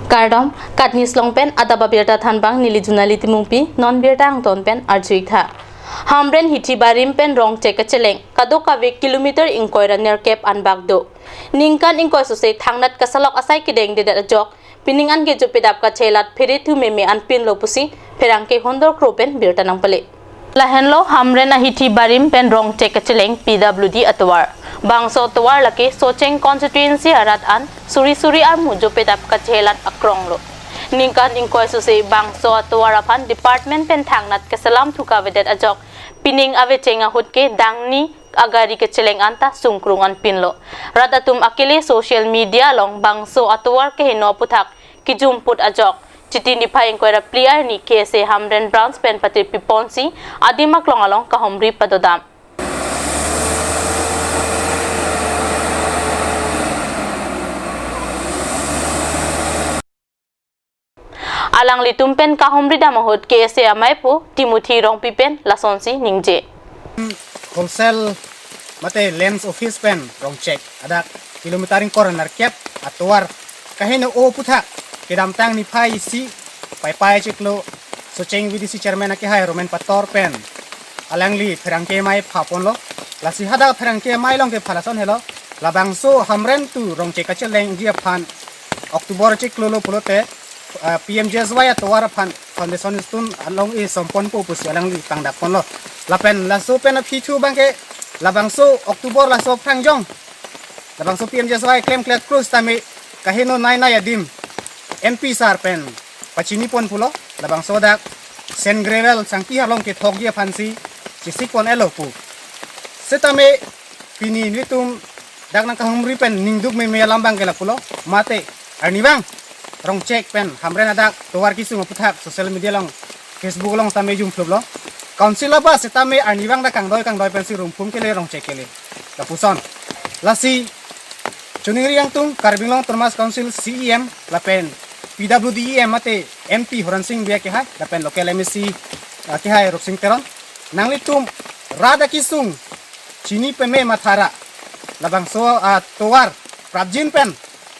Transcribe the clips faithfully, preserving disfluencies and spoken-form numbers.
Kardom, Katniss along pen adap abirta thanbang neli Junali Timungpi, non birta angton pen arju-ik tha. Hamren hithi barim pen Rongchek kacheleng, kadokave kilometer ingkoi ra nerkep anbak do. Ningkan ingkoi sose thangnat kasalok asai kedengdedet ajok, pining an ke jopedap kachelat phere thu meme an pinlo pusi, pherangke Hondor Kro pen birta nangpale. Lahenlo Hamren ahithi barim pen Rongchek kacheleng P W D atovar. Bangso atovar lake Socheng constituency arat an suri suri armu jopedap kachelat akrong lo. Ningkan ingkoi sose bangso atovar aphan department pen thangnat keselam thu kavedet ajok, pining avecheng ahut ke dangni agari kacheleng anta sungkrung an pinlo. Rat atum akele social media along bangso atovar keheno aputhak kijumput ajok, Chiti niphai ingkoi ra phli arni K S A Hamren branch pen patirpi ponsi adim aklong along kahumri padodam. Alanglitum pen kahumridam ahut K S A amaipo Timothy Rongpi pen lasonsi ningje. Wholesale mate Lands Office pen Rongchek adak kilometer ingkoi ra nerkep atovar kaheno aputhak kedamtang niphai isi Paipai chiklo Socheng V D C chairman akehai Romen Pator pen alangli pherangke amei phaponlo. Lasi hadak pherangke amei along kepha lason helo, labangso Hamren to Rongchek kachelengji aphan October chiklo lo pulote, ah, P M G S Y atovar aphan foundation stone along-i somponpo pusi alangli pangdakponlo. Lapen laso pen aphi thu abangke labangso October laso aphrang jong labangso P M G S Y klemkle krus tame kaheno nei nei adim M P sir pen pachinipon pulo, labangso dak sand gravel sangpi arlong kethokji aphansi chesikpon-etlo pu. Setame pini nelitum dak nangkahumri pen ningduk meme alam abangke lapulo, mate arnivang Rongchek pen Hamren adak tovar kesung aputhak social media along, Facebook along tame jumpluplo. Council abang setame arnivang dak kangdoi kangdoi pensi rumphum kele Rongchek kele lapuson. Lasi choningri angtung Karbi Anglong Autonomous Council C E M lapen P W D E M mate M P Horen Sing Bey akehai lapen local M A C akehai Rupsing Teron, nanglitum rat akesung chini peme matha ra labangso atovar prapjin pen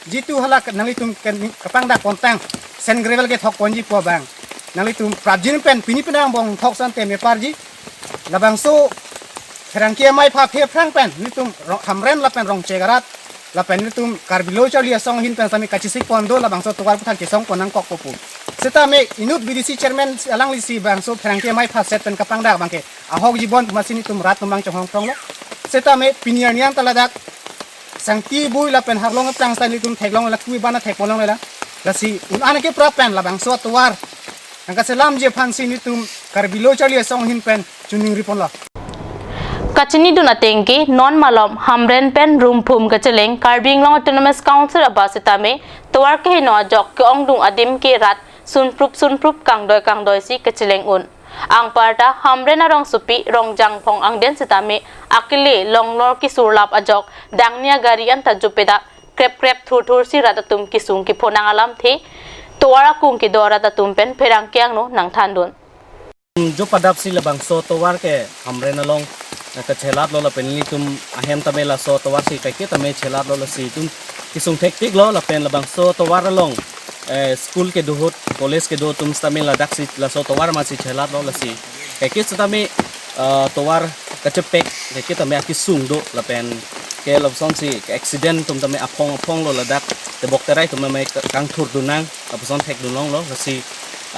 jitu hala nanglitum ken kapangdak pontang sand gravel kethokponji pu abang nanglitum prapjin pen pini penang bong thok san teme parji. Labangso pherangke amei pha pherang pen nelitum Ro-, Hamren lapen Rongchek arat lapen nelitum Karbi Lo Charli Asong ahin pen sami kachesikpon do labangso tovar aputhak kesongpon nangkokpo pu. Setame inut V D C chairman alanglisi bangso pherangke amei pha set pen kapangdak abangke ahok jibon pu masi nelitum rat atum abang chonghong kronglo. Setame pini arni an ta ladak sangti bui lapen harlong aplang style nelitum theklong la kui bana thekpon longlelang. Lasi un-an keprap pen labangso atovar nangkaselamji aphansi nelitum Karbi Lo Charli Asong ahin pen choningriponlo. Kachinidun ateng ke non malom Hamren pen rumphum kacheleng Karbi Anglong Autonomous Council abang setame tovar keheno ajok ke-ongdung adim ke rat sunprup sunprup kangdoi kangdoisi kacheleng un. Anparta Hamren arongsopi Rongjangphong angdeng setame akele longlor kesurlap ajok dangni agari anta jopedap krep krep thurthursi rat atum kesung kephonang alamthe tovar akung kedo rat atum pen pherangke angno nangthandun. Jopadapsi labangso tovar ke Hamren along, eh, kachelatlo lapen nelitum ahem tame laso tovarsi kaike tame chelatlo, lasi itum kesung thektiklo lapen labangso tovar along, eh, school kedo ahut, college kedo atum setame ladaksi laso tovar masi chelatlo, lasi kaike setame, eh, tovar kachepek kaike tame akesung do lapen ke lapusonsi accident atum tame aphong aphonglo, ladak tebok terai atum tame kangthur dunnang lapuson thekdun longlo, lasi,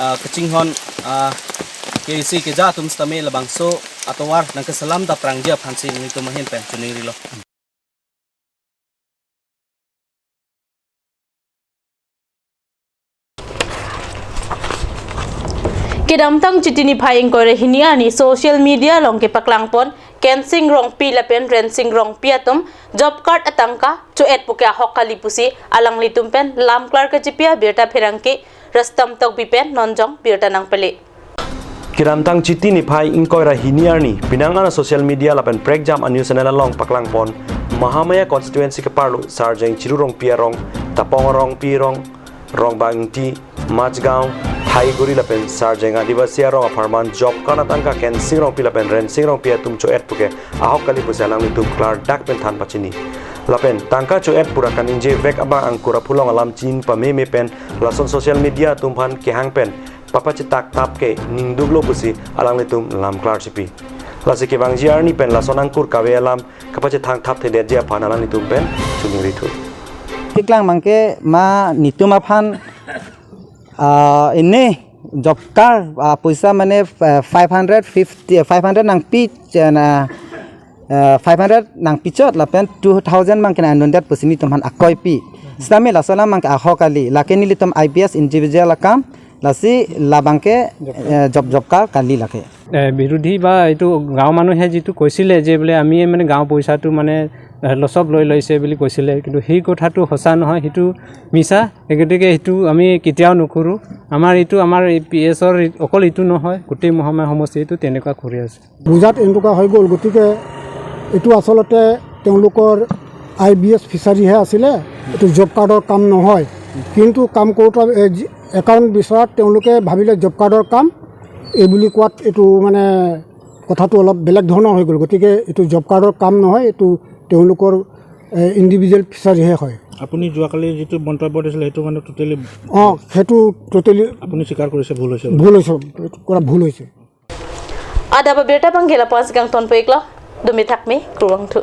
ah, kachinghon, ah, K A C keja atum setame labangso atovar nangkeselam dapprangji aphansi nelitum ahin pen choningrilo. Kedamtang Chiti niphai ingkoi ra hini arni social media along kepaklangpon Kensing Rongpi lapen Rensing Rongpi atum job card atangka cho-et puke ahok kali pusi alanglitum pen lamklar kachipi abirta pherangke Rustom Tokbi pen nonjong birta nangpale. Kedamtang Chiti niphai ingkoi ra hini arni penang an social media lapen prekjam a-news channel along paklangpon Mahamaya constituency keparlo Sarjeng Chiru Rongpi arong, Tapong Rongpi arong, Rongbang Ingti, Majgaon, Aiguri lapen Sarjeng Adivasi arong apharman job card atangka Kensing Rongpi lapen Rensing Rongpi atum cho-et puke ahok kali pusi alanglitum klardak pen than pachini. Lapen tangka cho-et pura kaningje vek abang angkur aphu along alam chin pameme pen lason social media atum aphan kehang pen papachetak tap ke ningduklo pusi alanglitum lam klar chipi. Lasi kevangji arni pen lason angkur kave alam kapachethang thap thedetji aphan alanglitum pen choningri thu. Tiklang abangke ma netum aphan ah, ini job card ah, poisa mane ah, five hundred fifty, five hundred nangpi chena ah, five hundred nangpichot lapen two thousand abangke nangdundet pusi netum aphan akoipi. Sitame laso alam abangke ahok kali. Lake nelitum I B S individual akam, lasi labangke eh, job job card kali lake. এ, বিৰোধী বা এইটো গাঁৱৰ মানুহে যিটো কৈছিলে যে বোলে আমি মানে গাঁৱৰ পইচাটো মানে এ, লচব লৈ লৈছে বুলি কৈছিলে, কিন্তু সেই কথাটো সঁচা নহয়, সেইটো মিছা। গতিকে সেইটো আমি কেতিয়াও নকৰোঁ। আমাৰ এইটো আমাৰ এই পি এছৰ অকল এইটো নহয়, গোটেই মহামায়া সমষ্টি এইটো তেনেকুৱা কৰি আছে। বুজাত এনেকুৱা হৈ গ'ল। গতিকে এইটো আচলতে তেওঁলোকৰ আই বি এছ ফিচাৰীহে আছিলে, এইটো জব কাৰ্ডৰ কাম নহয়। কিন্তু কাম কৰোঁতে এ, যি- একাউণ্ট বিচৰাত তেওঁলোকে ভাবিলে জব কাৰ্ডৰ কাম, এই বুলি কোৱাত এইটো মানে কথাটো অলপ বেলেগ ধৰণৰ হৈ গ'ল। গতিকে এইটো জব কাৰ্ডৰ কাম নহয়, এইটো তেওঁলোকৰ ইণ্ডিভিজুৱেল ফিচাৰীহে হয়। আপুনি যোৱাকালি যিটো মন্তব্য দিছিলে, সেইটো মানে টোটেলি, অ, সেইটো টোটেলি আপুনি স্বীকাৰ কৰিছে, ভুল হৈছে বুলি? ভুল হৈছে, এইটো কৰা ভুল হৈছে। Adap abirta abangke lapu-an si kangtonpo iklo, dumi thakmi, kurvangthu.